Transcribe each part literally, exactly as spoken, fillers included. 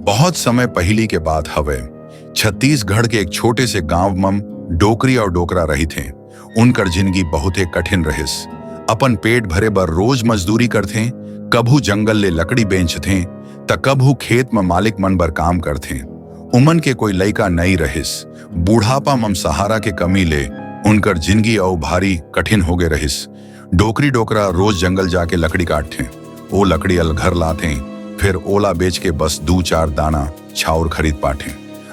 बहुत समय पहिली के बात हवय। छत्तीसगढ़ के एक छोटे से गांव मम डोकरी अउ डोकरा रहिथे। उनकर जिनगी बहुते कठिन रहिस। अपन पेट भरे बर रोज मजदूरी करथे, कभू जंगल ले लकड़ी बेंचथे, त कभू खेत म मालिक मन बर काम करथे। उमन के कोई लइका नइ रहिस। बुढ़ापा मम सहारा के कमी ले उनकर जिनगी अउ भारी कठिन होगे रहिस। डोकरी डोकरा रोज जंगल जाके लकड़ी काटथे। ओ लकड़ी अल घर लाथे, फिर ओला बेच के बस दू चार दाना छाउर खरीद पाथे।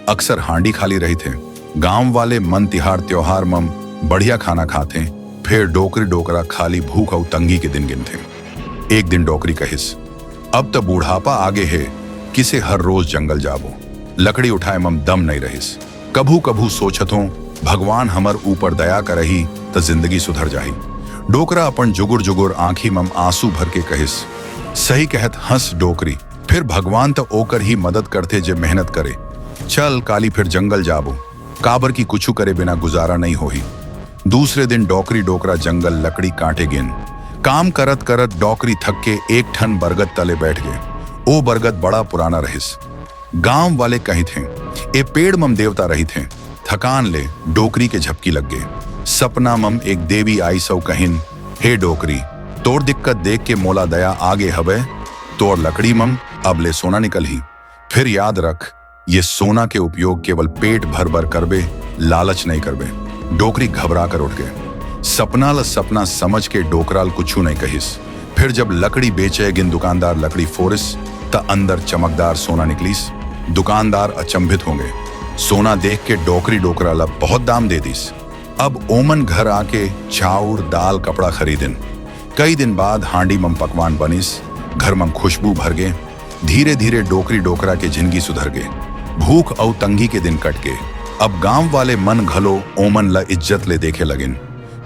अक्सर हांडी खाली रहिथे। गांव वाले मन तिहार त्योहार मम बढ़िया खाना खाथे, फिर डोकरी डोकरा खाली भूख अउ तंगी के दिन गिनथे। एक दिन डोकरी कहिस, "अब त बुढ़ापा आगे हे, किसे हर रोज जंगल जाबो।" लकड़ी उठाए मम दम नइ रहिस। कभू कभू सोचत हों, भगवान हमर ऊपर दया करही त जिंदगी सुधर जाही। डोकरा अपन जुगुर जुगुर आंखी मम आंसू भर के कहिस, "सही कहत हंस डोकरी, फिर भगवान त ओकर ही मदद करथे जे मेहनत करे। चल काली फिर जंगल जाबो, काबर की कुछु करे बिना गुजारा नइ होही।" दूसरे दिन डोकरी डोकरा जंगल लकड़ी काटे गेन। काम करत करत डोकरी थक के एक ठन बरगद तले बैठ गे। ओ बरगद बड़ा पुराना रहिस। गांव वाले कहिथे, "ए पेड़ मम देवता रहिथे।" थकान ले डोकरी के झपकी लग गे। सपना मम एक देवी आइस अउ कहिन, "हे डोकरी, तोर दिक्कत देख के मोला दया आगे हवय। तोर लकड़ी मम अब ले सोना निकलही।" फिर याद रख, ये सोना के उपयोग केवल पेट भर बर करबे, लालच नइ करबे। डोकरी घबरा कर उठ गे। सपना ल सपना समझ के डोकरा ल कुछु नइ कहिस। फिर जब लकड़ी बेचे गिन दुकानदार लकड़ी फोरिस, त अंदर चमकदार सोना निकलिस। दुकानदार अचंभित होंगे। सोना देख के डोकरी डोकरा ल बहुत दाम दे दिस। अब ओमन घर आके चाउर, दाल, कपड़ा खरीदिन। कई दिन बाद हांडी मम पकवान बनिस, घर मम खुशबू भर गे। धीरे धीरे डोकरी डोकरा के जिंदगी सुधर गे। भूख अउ तंगी के दिन कट गे। अब गांव वाले मन घलो ओमन ल इज्जत ले देखे लगिन।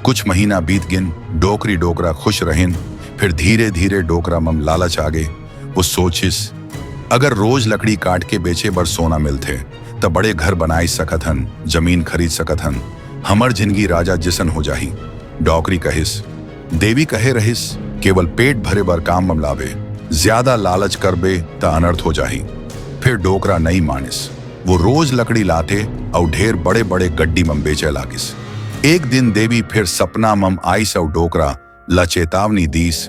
कुछ महीना बीत गिन, डोकरी डोकरा खुश रहिन। फिर धीरे धीरे डोकरा मम लालच आ गे। वो सोचिस, "अगर रोज लकड़ी काट के बेचे बर सोना मिलथे, त बड़े घर बनाई सकत हन, जमीन खरीद सकत हन, हमर जिंदगी राजा जैसन हो जाही।" डोकरी कहिस, "देवी कहे रहिस, केवल पेट भरे बर काम मम लाबे, ज्यादा लालच करबे त अनर्थ हो जाही।" फिर डोकरा नइ मानिस। वो रोज लकड़ी लाथे अउ ढेर बड़े बड़े गड्डी मम बेचे लागिस। एक दिन देवी फिर सपना मम आइस अउ डोकरा ल चेतावनी दीस,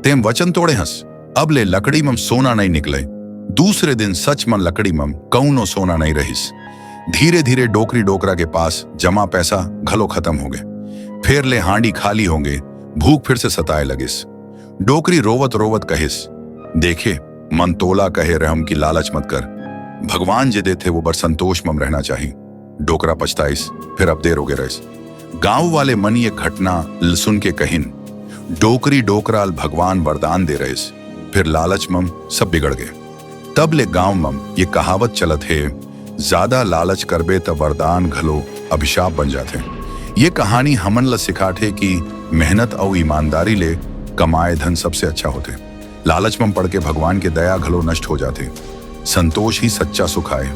"तें वचन तोड़े हस, अब ले लकड़ी मम सोना नइ निकले।" दूसरे दिन सच म लकड़ी मम कउनो सोना नइ रहिस। धीरे धीरे डोकरी डोकरा के पास जमा पैसा घलो खत्म होगे। फेर ले हांडी खाली होगे। भूख फिर से सताए लगिस। डोकरी रोवत रोवत कहिस, "देखे, मन तोला कहे रहम कि लालच मत कर। भगवान जे देथे वो बर संतोष मम रहना चाही।" डोकरा पछताइस, फिर अब देर होगे रहिस। गांव वाले मन ये घटना ल सुन के कहिन, "डोकरी डोकरा ल भगवान वरदान दे रहिस, फिर लालच मम सब बिगड़ गे।" तब ले गांव मम ये कहावत चलत हे, "ज्यादा लालच करबे त वरदान घलो अभिशाप बन जाथे।" ये कहानी हमन ल सिखाथे कि मेहनत अउ ईमानदारी ले कमाए धन सबसे अच्छा होथे। लालच मम पड़ के भगवान के दया घलो नष्ट हो जाथे। संतोष ही सच्चा सुख आए।